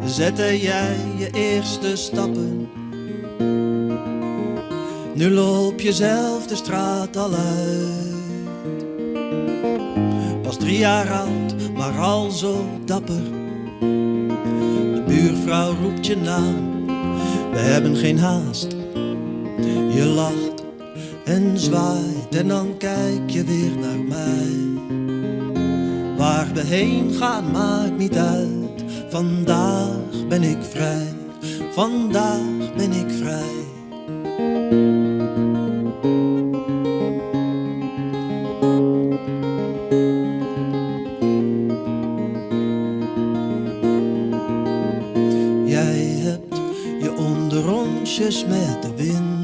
zette jij je eerste stappen. Nu loop je zelf de straat al uit. Pas 3 jaar oud, maar al zo dapper. De buurvrouw roept je naam, we hebben geen haast. Je lacht en zwaait en dan kijk je weer naar mij. Waar we heen gaan maakt niet uit. Vandaag ben ik vrij, vandaag ben ik vrij. Jij hebt je onderrondjes met de wind.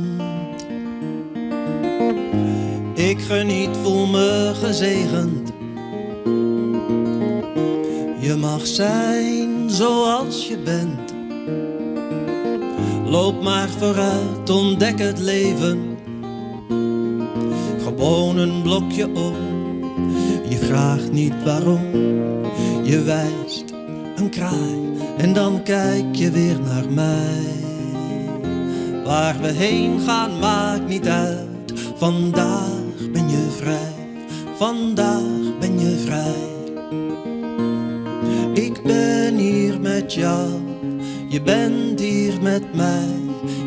Ik geniet, voel me gezegend. Je mag mag zijn zoals je bent. Loop maar vooruit, ontdek het leven. Gewoon een blokje om. Je vraagt niet waarom, je wijst een kraai en dan kijk je weer naar mij. Waar we heen gaan maakt niet uit. Vandaag ben je vrij, vandaag ben je vrij. Ik ben hier met jou, je bent hier met mij.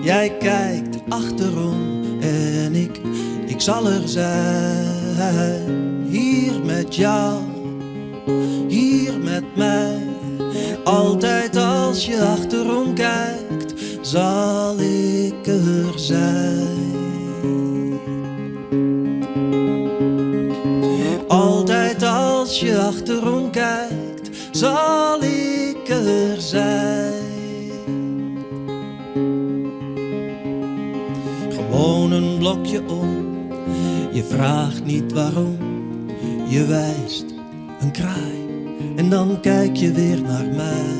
Jij kijkt achterom en ik, ik zal er zijn. Hier met jou, hier met mij. Altijd als je achterom kijkt, zal ik er zijn. Altijd als je achterom kijkt, zal ik er zijn. Gewoon een blokje om, je vraagt niet waarom, je wijst een kraai en dan kijk je weer naar mij.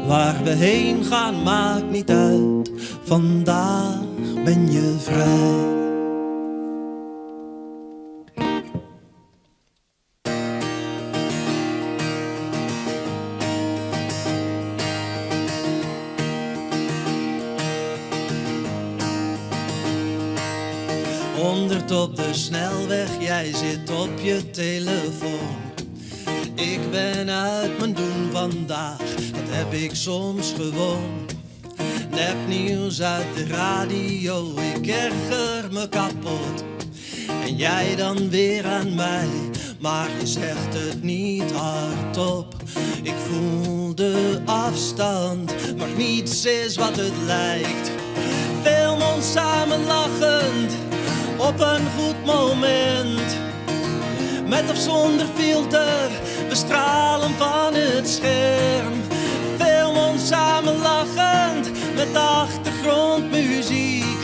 Waar we heen gaan maakt niet uit, vandaag ben je vrij. Honderd op de snelweg, jij zit op je telefoon. Ik ben uit mijn doen vandaag, dat heb ik soms gewoon. Nepnieuws uit de radio, ik erger me kapot. En jij dan weer aan mij, maar je zegt het niet hardop. Ik voel de afstand, maar niets is wat het lijkt. Film ons samen lachend op een goed moment. Met of zonder filter, we stralen van het scherm. Film ons samen lachend met achtergrondmuziek.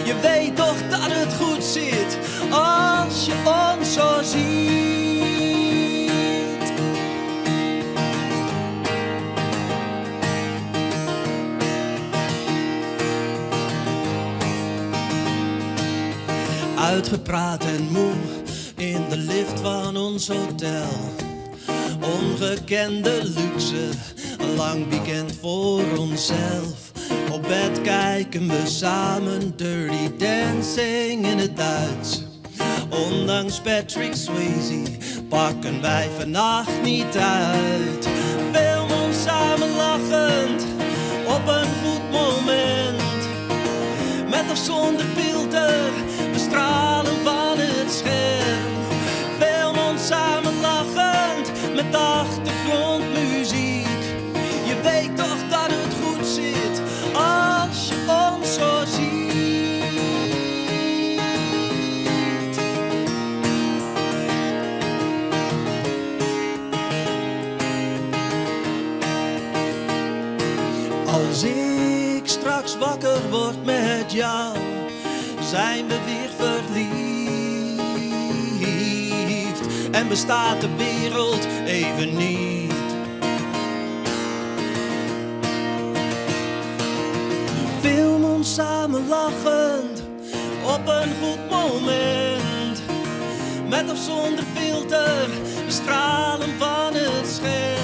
Je weet toch dat het goed zit als je ons zo ziet. Uitgepraat en moe in de lift van ons hotel. Ongekende luxe, een lang weekend voor onszelf. Op bed kijken we samen Dirty Dancing in het Duits. Ondanks Patrick Swayze pakken wij vannacht niet uit. Film ons samen lachend op een goed moment. Met of zonder filter, we stralen van het scherm. Film ons samen lachend met achtergrondmuziek. Je weet toch dat het goed zit als je ons zo ziet. Als ik straks wakker word met jou, zijn we weer verliefd. En bestaat de wereld even niet. Film ons samen lachend op een goed moment. Met of zonder filter, we stralen van het scherm.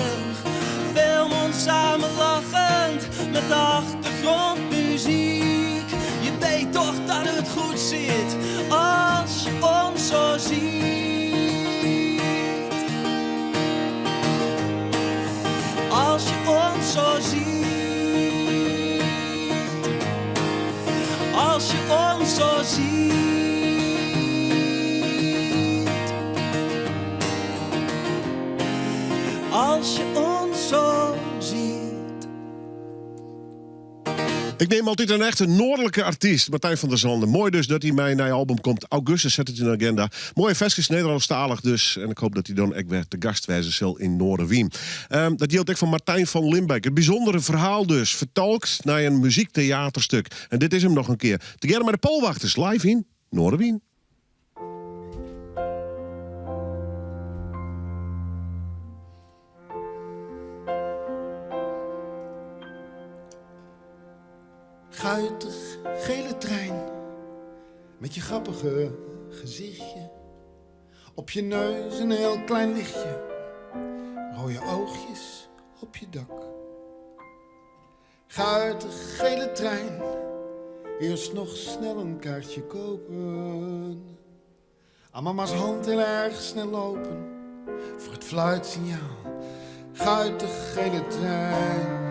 Film ons samen lachend met achtergrondmuziek. Je weet toch dat het goed zit als je ons zo ziet. Als je ons zo ziet. Als je ons zo ziet. Als je ons zo ziet. Ik neem altijd een echte noordelijke artiest, Martijn van der Zanden. Mooi dus dat hij mij naar je album komt. Augustus zet het in de agenda. Mooie versjes, Nederlandstalig dus. En ik hoop dat hij dan ook weer te gast wijzen zal in Noardewyn. Dat geldt ook van Martijn van Limbeek. Het bijzondere verhaal dus, vertolkt naar een muziektheaterstuk. En dit is hem nog een keer. Together met de Poolwachters, live in Noardewyn. Guitig gele trein met je grappige gezichtje. Op je neus een heel klein lichtje, rode oogjes op je dak. Guitig gele trein, eerst nog snel een kaartje kopen. Aan mama's hand heel erg snel lopen, voor het fluitsignaal. Guitig gele trein.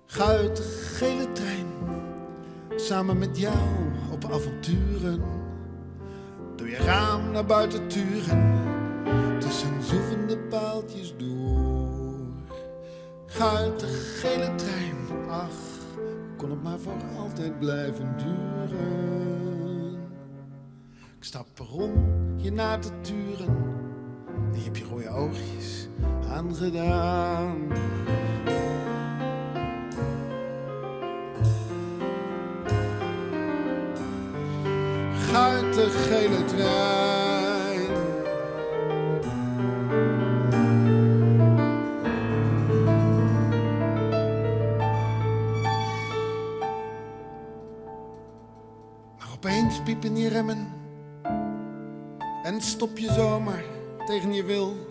Guitig gele trein, samen met jou op avonturen. Door je raam naar buiten turen, tussen zoevende paaltjes door. Guitig gele trein, ach, kon het maar voor altijd blijven duren. Ik stap perron je na te turen, en je hebt je rode oogjes aangedaan. Guitig gele trein. Maar opeens piepen je remmen en stop je zomaar tegen je wil.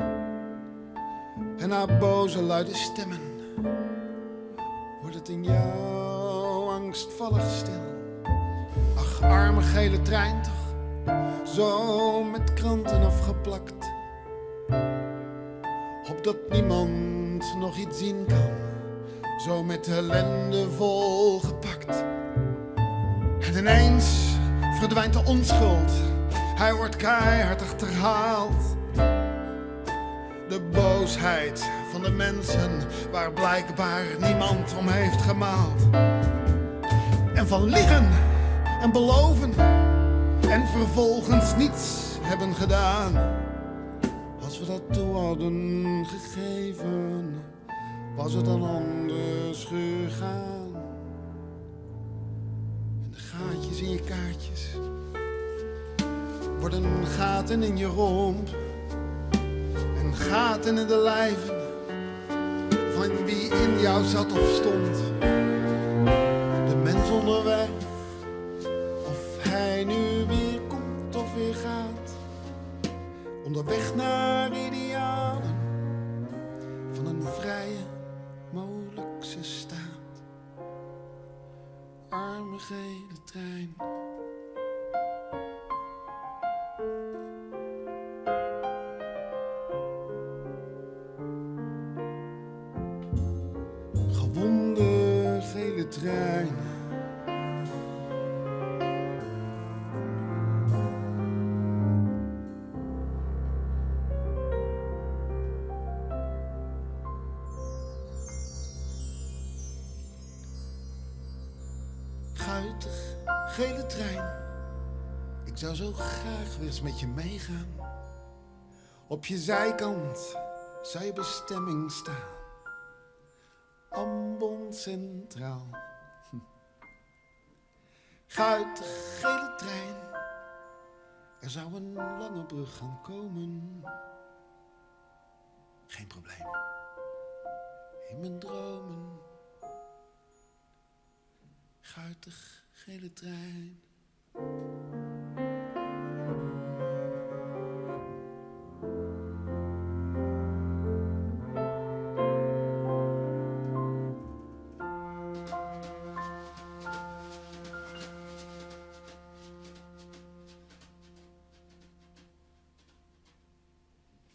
En na boze luide stemmen wordt het in jou angstvallig stil. Ach, arme gele trein toch, zo met kranten afgeplakt. Opdat niemand nog iets zien kan, zo met ellende volgepakt. En ineens verdwijnt de onschuld, hij wordt keihard achterhaald. De boosheid van de mensen waar blijkbaar niemand om heeft gemaald. En van liegen en beloven en vervolgens niets hebben gedaan. Als we dat toe hadden gegeven, was het dan anders gegaan. En de gaatjes in je kaartjes worden gaten in je romp en gaten in de lijven van wie in jou zat of stond. De mens onderweg, of hij nu weer komt of weer gaat. Onderweg naar idealen van een vrije Molukse staat. Arme gele trein. Gewonde gele trein. Guitig gele trein. Ik zou zo graag weer eens met je meegaan. Op je zijkant zou je bestemming staan. Ambon Centraal. Guitig gele trein. Er zou een lange brug gaan komen. Geen probleem. In mijn dromen. Guitig gele trein.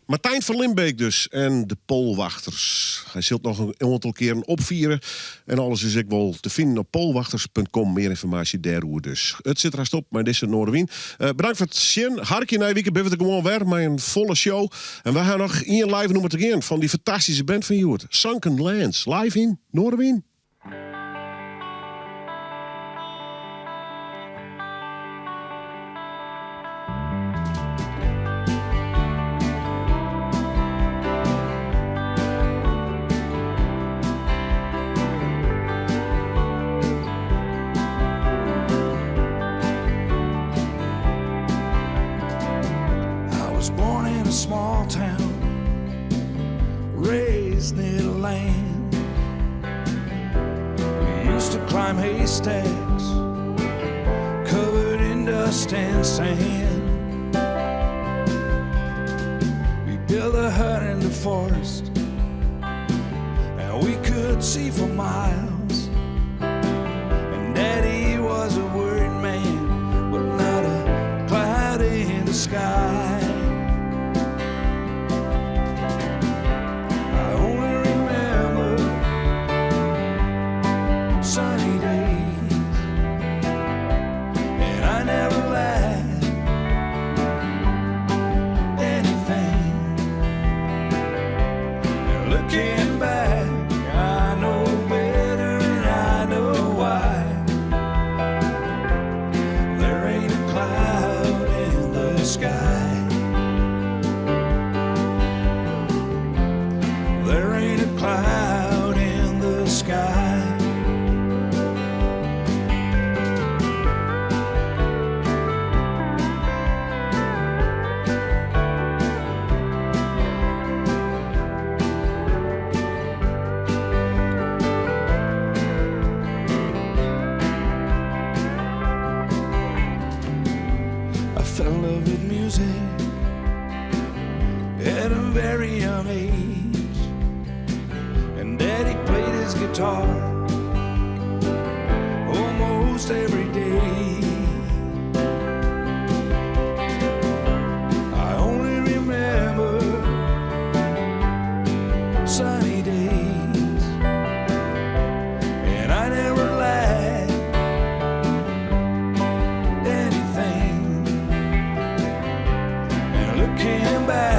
Martijn van Limbeek dus en de Poolwachters. Hij zult nog een aantal keren opvieren. En alles is ik wel te vinden op poolwachters.com. Meer informatie daarover dus. Het zit er haast op, maar dit is het Noardewyn. Bedankt voor het zien. Harkje na week ben we er gewoon weer met een volle show. En we gaan nog één live nummer te gaan van die fantastische band van Joert. Sunken Lands. Live in Noardewyn. a small town, raised near the land. We used to climb haystacks, covered in dust and sand. We built a hut in the forest, and we could see for miles. And Daddy was a worried man, but not a cloud in the sky. I only remember sunny days, and I never lacked anything. And looking back, I know better and I know why. There ain't a cloud in the sky. There ain't a cloud in the sky. I fell in love with music at a very young age. And Daddy played his guitar almost every day. I only remember sunny days, and I never lacked anything. And looking back,